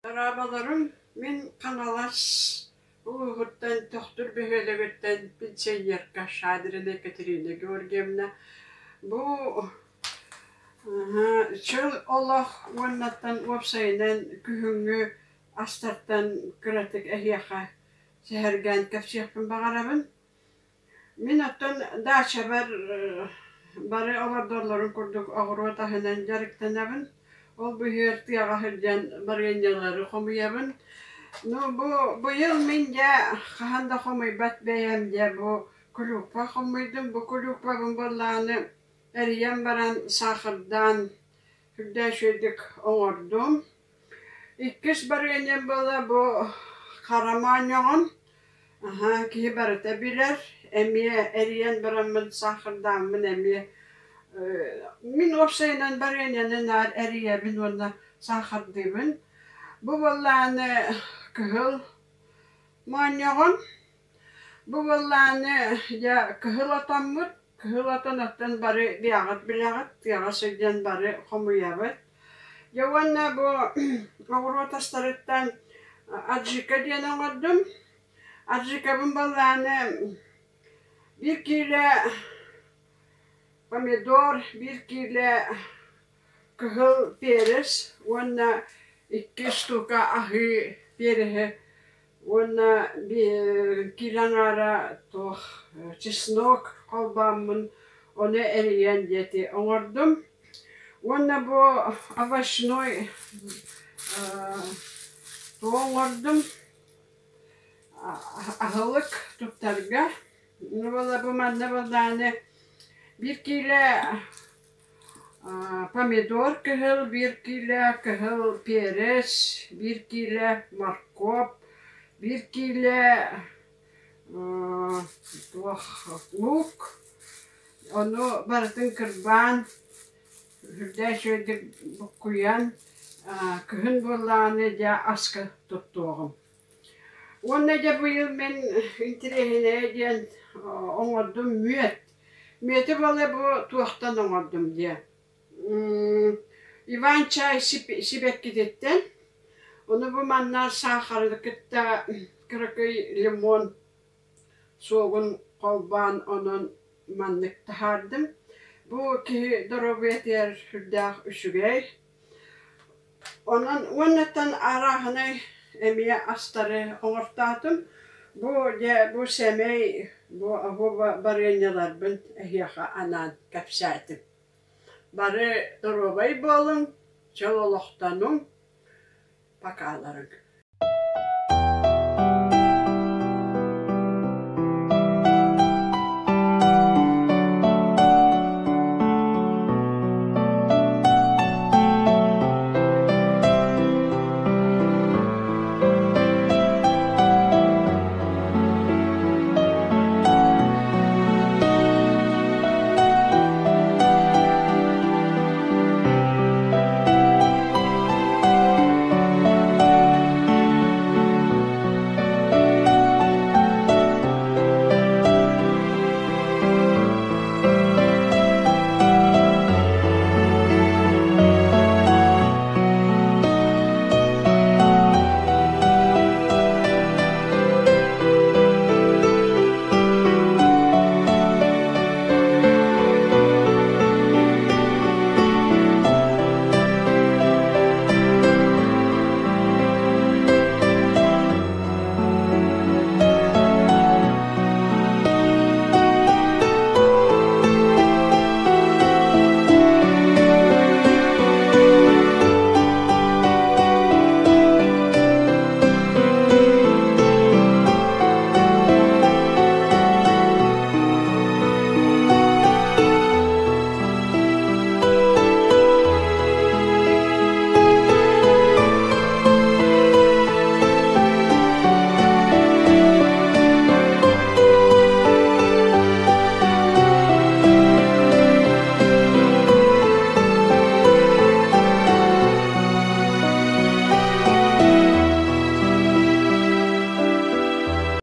Дорооболоруҥ, мин Хаҥалас улууһуттан Төхтүр бөһүөлэгиттэн пенсионерка Шадрина Екатерина Георгиевна. Бу чөл олох уоннаттан уопсайынан күһүҥҥү астартан кыратык эһиэхэ сэһэргээн кэпсиэхпин баҕарабын. Мин оттон даачабар бары олордоллорун курдук оҕуруот аһынан дьарыктанабын. Ол быыһыгар тыаҕа сылдьан барыанньалары хомуйабын. Ну бу быйыл мин дьэ хаһан да хомуйбат бэйэм дьэ бу кулууппа хомуйдум. Бу кулууппабын буоллаҕына эрийэн баран саахардаан сүрдээх үчүгэйдик оҥордум. Иккис барыанньам буола бу хара моонньоҕон. Аһаа, киһи барыта билэр, эмиэ эрийэн бараммын саахардааммын эмиэ мин уопсайынан барыанньаны наар эрийэбин уонна саахардыыбын. Бу буоллаҕына кыһыл моонньоҕон, бу буоллаҕына дьэ кыһыл отоммут, кыһыл отон оттон бары бэйэҕит билэҕит, тыаҕа сылдьан бары хомуйабыт. Дьэ уонна бу оҕуруот астарыттан аджика диэн оҥордум. Аджикабын баллааны биир киилэ помидор, биир киилэ кыһыл перец уонна икки штука аһыы переһи уонна киилэ аҥаара туох чеснок холбооммун ону эрийэн диэти оҥордум. Уонна бу овощной тугу оҥордум аһылык туттарга. Бу манна буоллаҕына биир киилэ помидор кыһыл, биир киилэ кыһыл перец, биир киилэ моркуоп, биир киилэ туох лук. Ону барытын кырбаан, үрдээх үчүгэйдик буккуйан, кыһын буоллаҕына дьэ аска туттуоҕум. Уонна дьэ быйыл мин интэриэһинэйэ диэн оҥордум мүөт. Мүөтү буолла бу туохтан оҥордум диэ. Иван-чай сибэккититтэн. Ону бу манна саахары кытта кыракый лимон суогун холбоон онон маннык таһаардым. Бу киһи доруобуйатыгар сүрдээх үчүгэй. Онон уоннаттан арааһынай эмиэ астары оҥортоотум. Бу дьэ бу сэмэй бу оһуоба барыанньаларбын эһиэхэ анаан кэпсээтим. Бары доруобай буолуҥ, чөл олохтонуҥ, покаларыҥ.